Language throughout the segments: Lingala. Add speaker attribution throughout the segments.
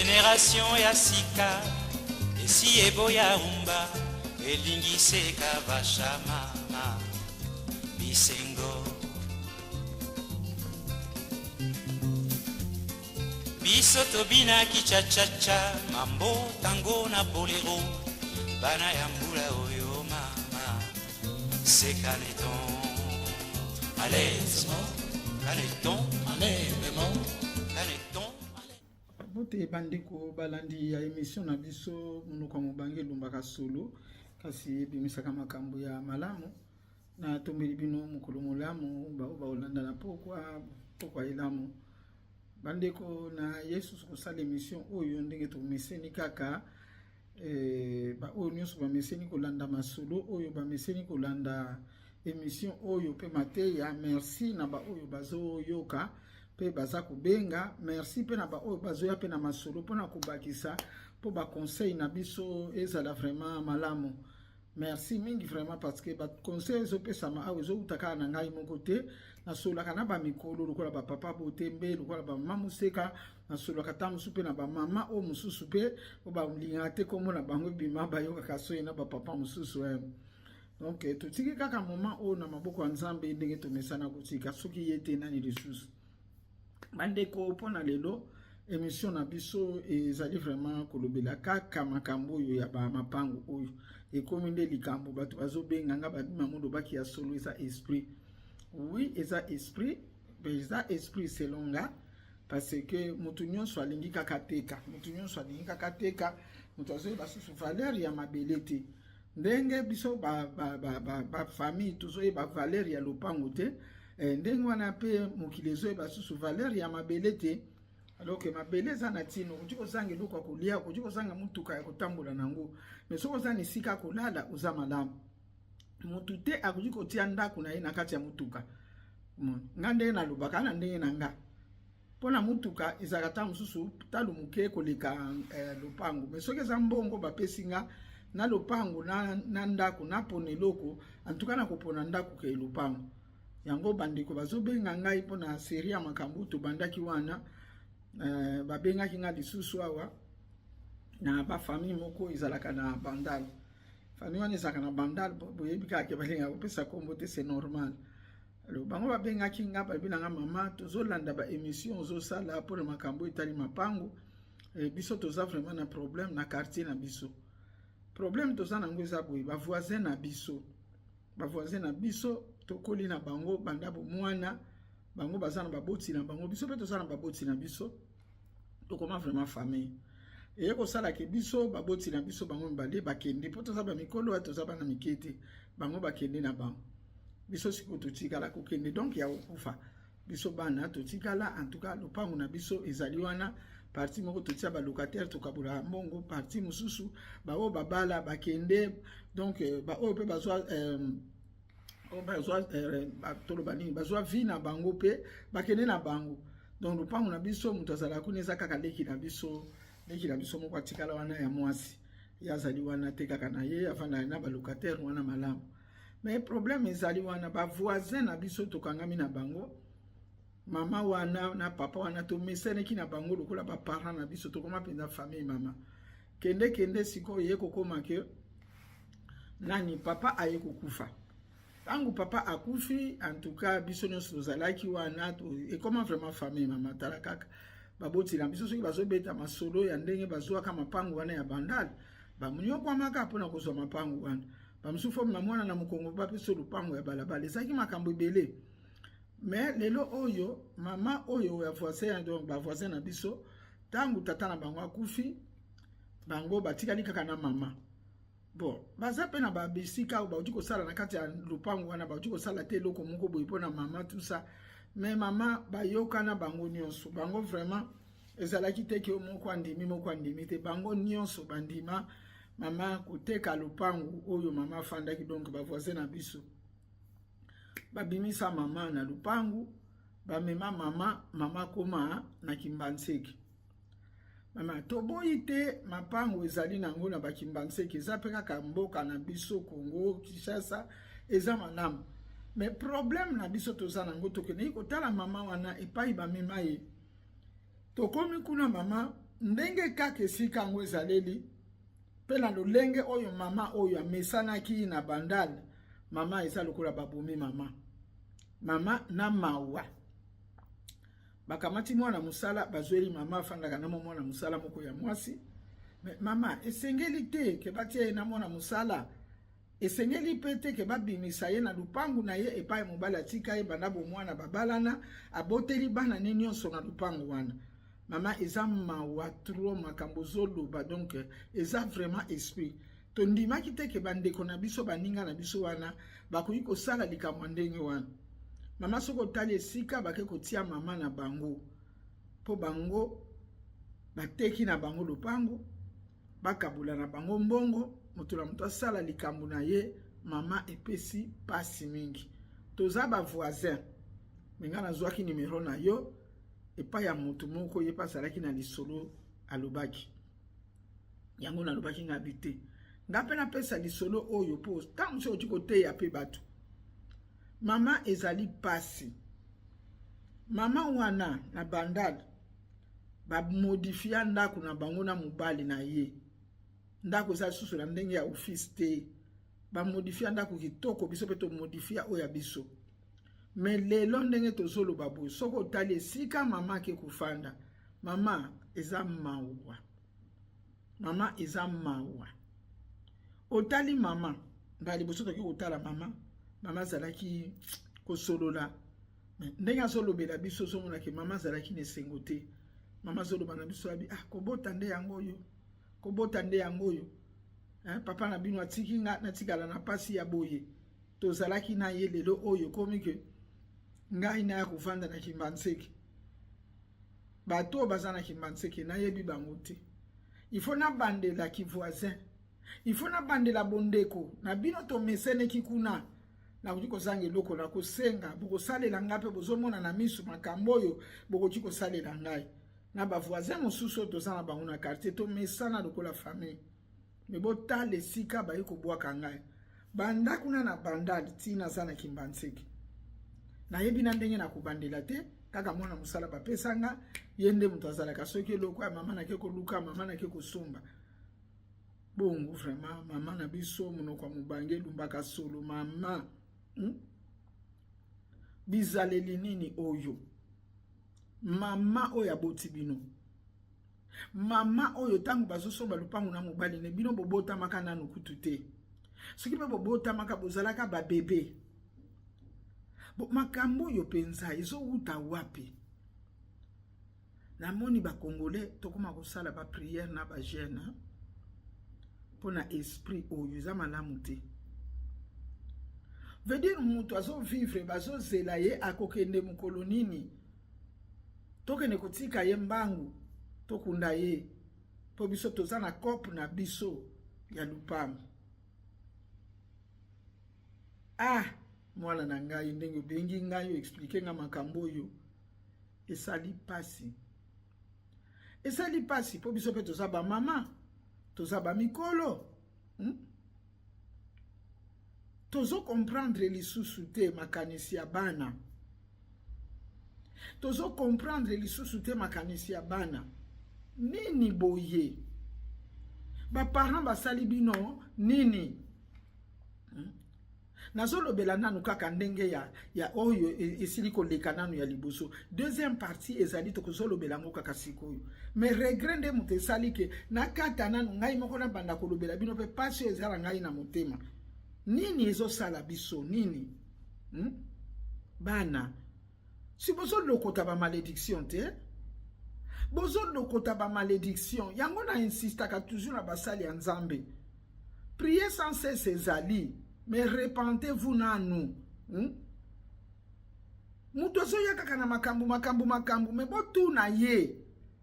Speaker 1: Generation ya sika esi eboya rumba elingi seka vasha mama bisengo. Biso tobinaki cha-cha-cha mambo tango na bolero bana ya mbula oyo mama se caneton allez caneton
Speaker 2: Allez-moi.
Speaker 1: caneton.
Speaker 2: Mbote bandeko balandi ya emission na biso monoko ya mobange elumbaka solo kasi ebimisaka makambo ya malamu. Natombeli bino mokolo molamu baoyo bakolanda na pokwa pokwa elamu. Bandeko na Yesu kosala emission oyo ndenge tomeseni kaka baoyo nyonso bameseni kolanda masolo oyo bameseni kolanda emission oyo pe mateya. Merci na baoyo bazoyoka pe baza kobenga, merci pe na baoyo bazoya pe na masolo mpona kobakisa mpo ba conseil na biso ezala vraiment malamu. Merci mingi vraiment parce que ba conseil ezopesama awa ezowuta kaka na ngai moko te. Nasololaka na bamikolo lokola bapapa Botembe, lokola bamama Moseka, nasololaka ntango mosusu mpe na bamama oyo mosusu mpe oyo balingaka te kombo na bango ebima, bayokaka soyi na bapapa mosusu. Donc totiki kaka moment oyo na maboko ya Nzambe ndenge tomesana kotika, soki ye te nani lisusu. Bandeko, mpona lelo émission na biso ezali vraiment kolobela kaka makambo oyo ya ba mapango oyo ekomi nde likambo bato bazobenga nga babima molobaki ya solo eza esprit. Oui, eza esprit, eza esprit selon nga parce que motu nyonso alingi kaka teka, motu nyonso alingi kaka teka, moto azoyeba susu valeur ya mabele te. Ndenge biso ba famille tozoyeba valeur ya lopango te, ndenge wana mpe mokili ezoyeba susu valeur ya mabele te. Alors que mabele eza na ntina, okoki kozanga eloko ya kolia, okoki kozanga motuka ya kotambola nango, mais soki oza na esika ya kolala oza malamu. Motu te akoki kotia ndako na ye na kati ya motuka. Nga ndenge nalobaka na ndenge na nga mpona motuka ezalaka ntango mosusu talo moke koleka lopango, mais soki eza mbongo bapesi nga na lopango na ndako napona eloko, en tout cas nakopona ndako ke lopango. Yango bandeko bazobenga ngai mpona série ya makambo tobandaki wana. Babengaki nga lisusu awa na bafamille moko ezalaka na Bandal. Famille wana ezalaka na Bandal, boyebi kaka ke balingaka kopesa kombo te, c'est normal. Alors bango babengaki nga, balobi na nga mama tozolanda ba émission ozosala mpona makambo etali mapango. Biso toza vraiment na problème na quartier na biso. Problème toza nango eza boye, bavoisin na biso, bavoisin na biso tokoli na bango banda bomwana, bango baza na baboti na bango, biso mpe toza na baboti na biso, tokoma vraiment famille. Eye kosalaka biso baboti na biso bango mibale bakende mpo toza bamikolo, toza bana mike te, bango bakende na bango, biso sikoyo totikala kokende donc ya kokufa biso bana totikala. En tout cas lopango na biso ezali wana, partie moko totia balocataire, tokabolaka mbongo, partie mosusu baoyo babala bakende, donc baoyo mpe bazwa bazwa toloba nini, bazwa vie na bango mpe bakende na bango. Donc lopango na biso moto azalaka kuna eza kaka leki na biso, leki na biso moko atikala wana ya mwasi, ye azali wana te kaka na ye afandaka na balocataire wana malamu. Mais problème ezali wana, bavoisin na biso tokangami na bango, mama wana na papa wana tomesanaki na bango lokola baparent na biso, tokoma mpenza famille mama. Kende kende sikoyo ye kokoma ke nani, papa aye kokufa. Ntango papa akufi, en tout cas biso nyonso tozalaki wana, ekoma vraiment famille mama. Tala kaka baboti na biso soki bazobeta masolo ya ndenge bazwaka mapango wana ya Bandal, bamonyokwamaka mpona kozwa mapango wana, bamosusu fo na mwana na mokongo bapesa lopango ya balabala, ezalaki makambo ebele. Mais lelo oyo mama oyo ya voisin, donc bavoisin na biso, ntango tata na bango akufi, bango batikali kaka na mama. Bon, baza mpe na babisika oyo bauti kosala na kati ya lopango wana, bauti kosala te eloko moko boye mpona mama, tout ça. Mais mama bayokana bango nyonso, bango vraiment ezalaki te ke moko andimi moko andimi te, bango nyonso bandima mama koteka lopango oyo mama afandaki. Donc bavoisin na biso babimisa mama na lopango, bamema mama, mama koma na Kimbanseke. Mama toboyi te mapango ezali nango na bakimbanseke, eza mpe kaka mboka na biso Congo Kinshasa, eza malamu. Mais problème na biso toza nango, tokendeki kotala mama wana epai bamema ye, tokomi kuna mama. Ndenge kaka esika yango ezaleli mpe na lolenge oyo mama oyo amesanaki na Bandal, mama eza lokola babomi mama. Mama na mawa. Bakamati mwana mosala, bazweli mama afandaka na mwana mosala moko ya mwasi. Mais mama, esengeli te ke batia ye na mwana mosala. Esengeli mpe te ke babimisa ye na lupangu na ye epai mobali atika ye banda bomwana babalana, aboteli bana ne nyonso na lupangu wana. Mama, eza mawa trop makambo ozoloba, donc eza vraiment esprit. Tondimaki te ke bandeko na biso, baninga na biso wana bakoki kosala likambo ya ndenge wana. Mama, soki otali esika bake kotia mama na bango, mpo bango bateki na bango lopango, bakabola na bango mbongo, moto na moto asala likambo na ye. Mama, epesi pasi mingi. Toza ba voisin, me ngai nazwaki numero na yo epai ya moto moko, ye mpe azalaki na lisolo alobaki yango. Nalobaki ngai bi te, ngai mpe napesa lisolo oyo mpo ntango mosusu oti koteya mpe bato. Mama, ezali pasi. Mama wana na Bandal, bamodifia ndako na bango na mobali na ye. Ndako eza lisusu na ndenge ya office te, bamodifia ndako kitoko. Biso mpe tomodifia oyo ya biso. Me lelo ndenge tozoloba boye, soki otali esika mama ake kofanda, mama, eza mawa. Mama, eza mawa. Otali mama, mbala liboso toki kotala mama, mama azalaki kosolola ndenge azolobela biso, ozomonake mama azalaki na esengo te. Mama azoloba na biso abi: "Ah, kobota nde yango oyo, kobota nde yango oyo. Papa na bino atiki nga natikala na pasi ya boye. Tozalaki na ye, lelo oyo komi ke ngai naya kovanda na Kimbanseke. Bato oyo baza na Kimbanseke, nayebi bango te. Il faut nabandelaki voisin, il faut nabandela bondeko na bino. Tomeseneki kuna, nakoki kozanga eloko na kosenga, bokosalela ngai mpe bozomona na miso makambo oyo bokoki kosalela ngai na bavoisin mosusu oyo toza na bango na quartier. Tomesana lokola famille. Me botala esika baye kobwaka ngai, banda kuna na Bandal ntina aza na Kimbanseke. Nayebi na ndenge na kobandela te, kaka mwana mosala bapesanga ye nde moto azalaka soki eloko ya mama nake koluka, mama nake kosomba bongo." Vraiment, mama na biso, monoko ya mobange elumbaka solo. Mama, Bizaleli nini oyo? Mama oyo aboti bino, mama oyo ntango bazosomba lupango na mobali ne bino, bobotamaka nanu kutu te. Soki mpe bobotamaka, bozalaka babebe. Makambo oyo mpenza ezowuta wapi? Namoni Bacongolais tokóma kosala baprière na bajeûne mpona esprit oyo eza malamu te. Veut dire moto azovivre, bazozela ye akokende mokolo nini, tokende kotika ye mbangu, tokunda ye, mpo biso toza na cope na biso ya lupango. Ah, mwana na ngai, ndenge obengi ngai, oexpliquer nga makambo oyo, esali mpasi, esali mpasi, mpo biso mpe toza bamama, toza bamikolo, Tozocomprendre lisusu te makanisi ya bana, tozocomprendre lisusu te makanisi ya bana. Nini boye? Baparent basali bino nini, Nazolobela nanu kaka ndenge ya oyo esili koleka nanu ya liboso. Deuxième partie ezali, tokozolobela yango kaka sikoyo. Mais regret nde moto esali ke nakata nanu ngai moko, nabanda kolobela bino mpe pasi oyo ezala ngai na motema. Nini ezosala biso nini, Bana, si bozolokota bamalédiction te, bozolokota bamalédiction yango. Na insistaka toujours na basali ya Nzambe: priez sans cesse ezali, mais repentez-vous nanu, Moto azoya kaka na makambo, makambo, makambo, me botuna ye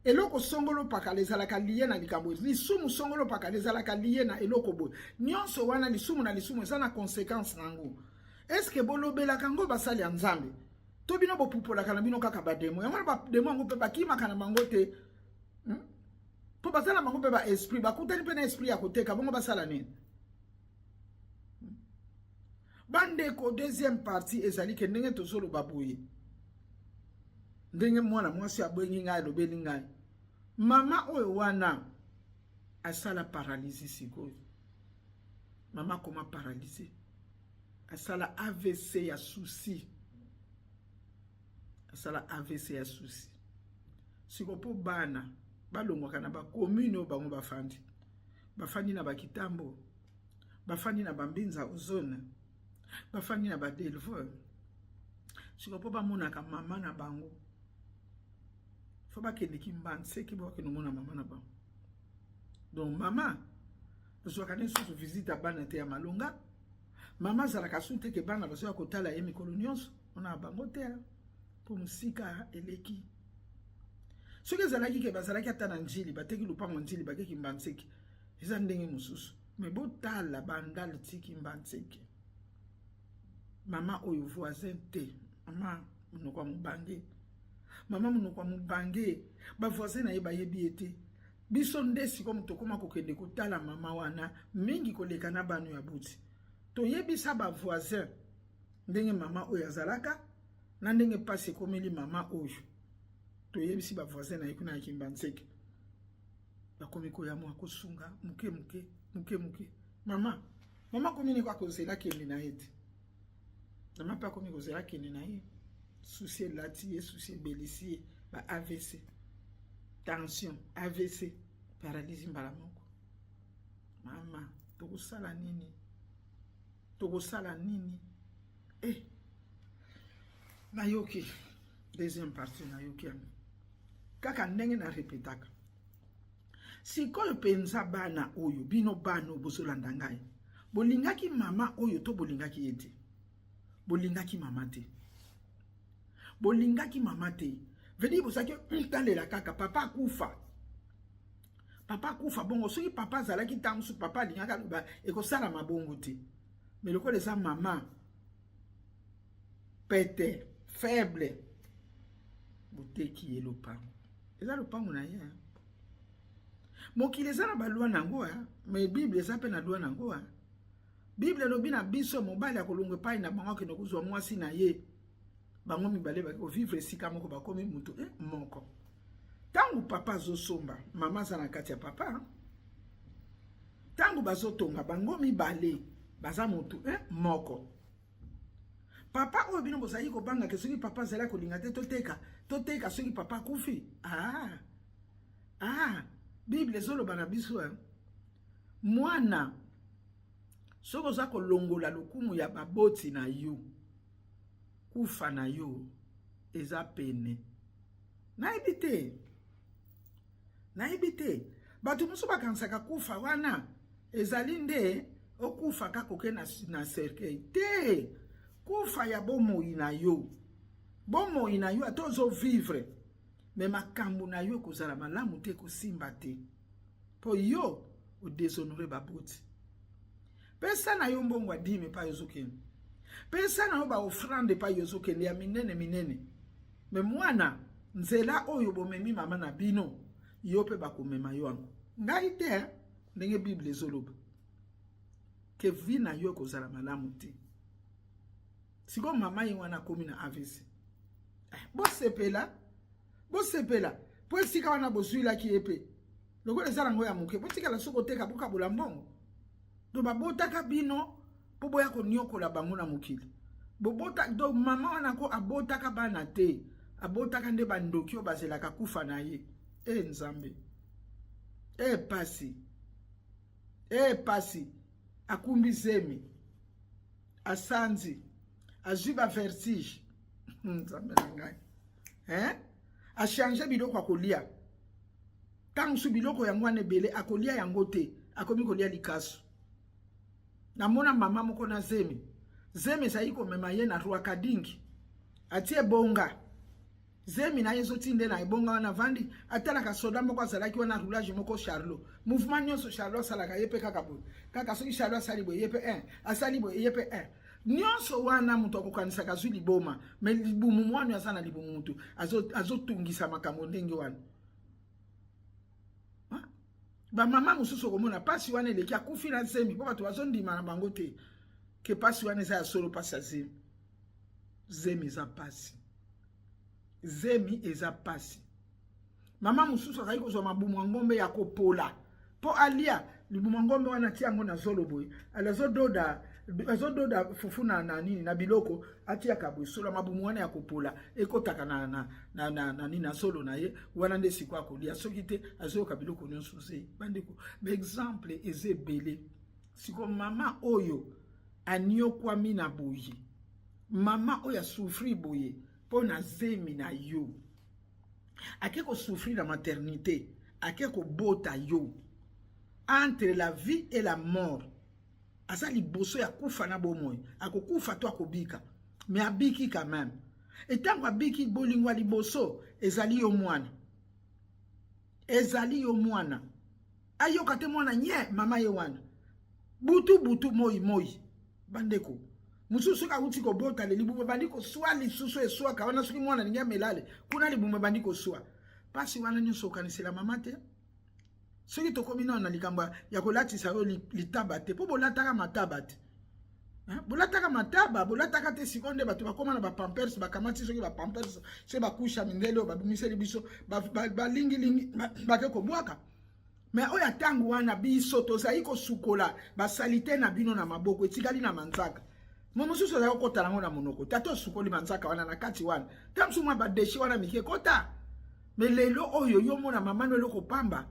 Speaker 2: eloko songolo pakala ezalaka lié na likambo lisumu. Songolo pakala ezalaka lié na eloko boye. Nyonso wana, lisumu na lisumu eza na conséquence na yango. Est-ce bolobelaka yango, basali ya Nzambe, to bino bopupolaka na bino kaka bademo yango? Na bademo yango mpe bakimaka na bango te, Mpo baza na bango mpe baesprit, bakutani mpe na esprit ya koteka bongo, basala nini? Bandeko, deuxième partie ezali ke ndenge tozoloba boye, ndenge mwana mwasi abwengi ngai, alobeli ngai. Mama oyo wana asala paralysie sikoyo. Mama akoma paralysie. Asala AVC ya souci. Asala AVC ya souci. Siko po bana balongwaka na ba commune oyo bango bafandi. Bafandi na ba Kitambo, bafandi na ba Mbinza Ozone, bafandi na ba Delvaux. Siko po bamonaka mama na bango. Fo bakende Kimbanseke bo bakende komona mama na bango. Donc mama azwaka ne susu visite ya bana te ya malonga. Mama azalaka su te ke bana bazoya kotala ye mikolo nyonso, ona bango te mpo mosika eleki. Soki ezalaki ke bazalaki ata na Njili, bateki lupango Njili, bake Kimbanseke, eza ndenge mosusu. Me botala Bandal ti Kimbanseke. Mama oyo voisin te, mama monoko ya mobange, mama monoko ya mobange, ba voisin na ye bayebi ye te. Biso nde sikoyo moto okoma kokende kotala mama wana mingi koleka na bano ya buti. Toyebisa ba voisin ndenge mama oyo azalaka na ndenge mpasi ekomeli mama oyo. Toyebisi ba voisin na ye kuna ya Kimbanseke, bakomi koya mwa kosunga moke moke moke moke. Mama mama akomi niko akozela kende na ye te. Mama mpe akomi kozela kende na ye. Susi elati ye, susi ebelisi ye, ba AVC, tension, AVC, paralysie mbala moko. Mama, tokosala nini? Tokosala nini? Eh, nayoki deuxième partie, nayoki yango kaka ndenge na repetaka. Sikoyo mpenza bana oyo, bino bana oyo bozolanda ngai, bolingaki mama oyo to bolingaki ye te? Bolingaki mama te. Bolingaki mama te. Veut dire bozalaki ntalela kaka papa akufa. Papa akufa bongo soki papa azalaki ntango mosusu papa alingaki aloba ekosalama bongo te. Mais lokola eza mama pete faible, boteki ye lopango. Eza lopango na ye. Mokili eza na balwa nango, mais Bible eza mpe na loi nango. Bible elobi na biso mobali akolongwa epai na bango akende kozwa mwasi na ye. Bango mibale baki kovivre esika moko, bakomi mutu moko. Tango papa azosomba, mama aza na kati ya papa. Tango bazotonga, bango mibale baza mutu moko. Papa oyo bino bozali kobanga ke soki papa azali kolinga te toteka, toteka soki papa akufi. Ah, ah, Bible ezoloba na biso mwana soki oza kolongola lokumu ya baboti na yo, kufa na yo eza pene. Nayebi te, nayebi te. Bato mosusu bakanisaka kufa wana ezali nde okufa kaka oke na cercueil te. Kufa ya bomoi na yo, bomoi na yo ata ozovivre, me makambo na yo ekozala malamu te, ekosimba te, po yo odéshonore baboti. Pesa na yo mbongo ya dîme epai ozokende, pesa na yo baofrande epai ozokende ya minene minene, me mwana nzela oyo bomemi mama na bino, yo mpe bakomema yo yango. Ngai te, ndenge Bible ezoloba ke vie na yo ekozala malamu te. Sikoyo mama ye wana akomi na AVC. Bosepela, bosepela po esika wana bozwilaki ye mpe lokola eza nango ya moke, botikala soki koteka bokabola mbongo. Donc babotaka bino mpo boya koniokola bango na mokili. Bobota, donc mama wana ko abotaka bana te, abotaka nde bandoki oyo bazelaka kufa na ye. E Nzambe, e pasi, e pasi. Akumbi zemi, asanzi, azwi ba vertige. Nzambe na ngai, hein? Achange biloko akolia. Ntango mosusu biloko yango wana ebele akolia yango te, akomi kolia likasu. Namona mama moko na zemi, zemi ezali komema ye na Rwakadingi, atie bonga zemi na ye ezotinde na ebonga wana avandi, atalaka soda moko azalaki wana roulage moko Charlot, mouvement nyonso Charlot asalaka ye mpe kaka boye, kaka soki Charlot asali boye ye mpe 1, asali boye ye mpe 1. Nyonso wana moto akokanisaka azwi liboma, me libumu mwana aza na libumu, moto azotungisa makambo ndenge wana. Bamama mosusu okomona pasi wana eleki, akufi na zemi, mpo bato bazondima na bango te ke pasi wana eza ya solo, pasi ya zemi. Zemi eza pasi, zemi eza pasi. Mama mosusu azali kozwa mabumu ya ngombe ya kopola mpo alia libumu ya ngombe wana, atia yango na zolo boye, azododa azododa fufu na, na nini na biloko, atiaka boye solo ya mabumu wana ya kopola ekotaka na, na, na, na, na nini na zolo na ye wana, nde sikoyo akolia. Soki te, azoyoka biloko nyonso zei. Bandeko, baexemple eza ebele. Siko mama oyo aniokwami na boye, mama oyo asouffrir boye mpo na zemi na yo, ake kosouffrir na maternité, ake kobota yo entre la vie et la mort, aza liboso ya kufa na bomoi, akokufa to akobika, mais abiki quand même. Etango abiki, bolingo ya liboso ezali yo mwana, ezali yo mwana. Ayoka te mwana nye mama ye wana butu butu, moi moi. Bandeko mosusu, soki awuti kobota, le libumu ebandi koswa lisusu, eswaka wana. Soki mwana alingi amelale kuna, libumu ebandi koswa, mpasi wana nyonso okanisela mama te. Soki tokomi nano na likambo ya kolatisa yo litaba te, mpo bolataka mataba te, bolataka mataba, bolataka te. Sikoyo nde bato bakóma na bapampers, bakamati soki bapampers, soki bakusha mindele oyo babimiseli biso, balingilingi, bake kobwaka. Mais oyo ntango wana, biso tozali kosukola basalite na bino na maboko, etikali na manzaka. Mo mosusu azali kokota nango na monoko. Tata, osukoli manzaka wana na kati wana, ta mosusu mwa badéchets wana mike ekota. Mais lelo oyo, yo mona mama no eloko pamba,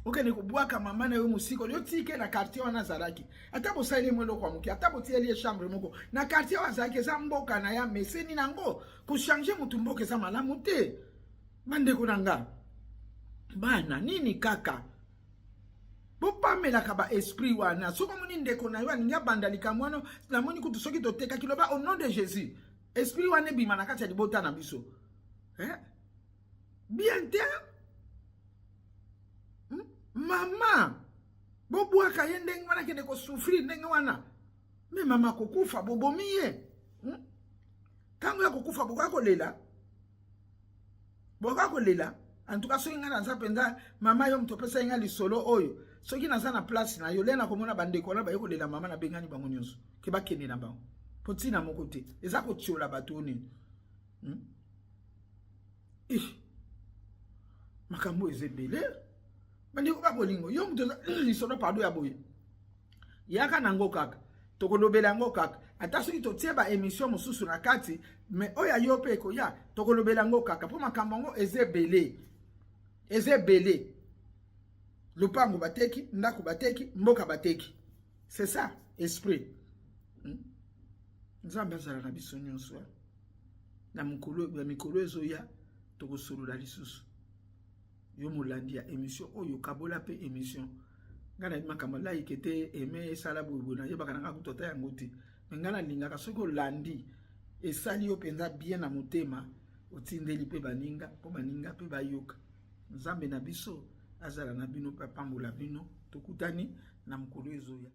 Speaker 2: okende kobwaka mama na yo mosika, yo tike na quartier wana azalaki. Ata bosaleli mo eloko ya moke, ata botieli ye chambre moko na quartier oyo azalaki, eza mboka na ya meseni nango. Kochanger motu mboka eza malamu te. Bandeko na nga, bana nini kaka bopamelaka baesprit wana? Soki omoni ndeko na yo alingi abanda likambo wana, namoni kutu soki totekaki, loba au nom de Jésus, esprit wana ebima na kati ya libota na biso, eh? Bien te, Mama bobwaka ye ndenge wana, akende kosouffrir ndenge wana, mais mama akokufa, bobomi ye, Ntango ya kokufa, bokoka kolela, bokoka kolela. En tout cas, soki ngai naza mpenza mama, yo moto opesai ngai lisolo oyo, soki naza na place na yo, le nakomona bandeko wana baye kolela mama, nabengani bango nyonso ke bakende na bango, mpo ntina moko te, eza kotiola bato oyo nini, Eh, makambo eza ebele. Bandeko babolingo, yo moto lisolo, pardon, ya boye, yaka nango kaka, tokolobela yango kaka. Ata soki totie baémission mosusu na kati, mais oyo ya yo mpe ekoya, tokolobela yango kaka, mpo makambo yango eza ebele, eza ebele. Lupango bateki, ndako bateki, mboka bateki, c'est ça esprit, Nzambe azala na biso nyonso. Na mokolo ya mikolo ezoya, tokosolola lisusu. Yo molandi ya émission oyo, kabola mpe émission. Ngai nayebi makambo like te, eme esala boyeboye, nayebaka na ngai kutu ata yango te. Mais ngai nalingaka soki olandi, esali yo mpenza bien na motema, otindeli mpe baninga, mpo baninga mpe bayoka. Nzambe na biso azala na bino mpe apambola bino. Tokutani na mokolo ezoya.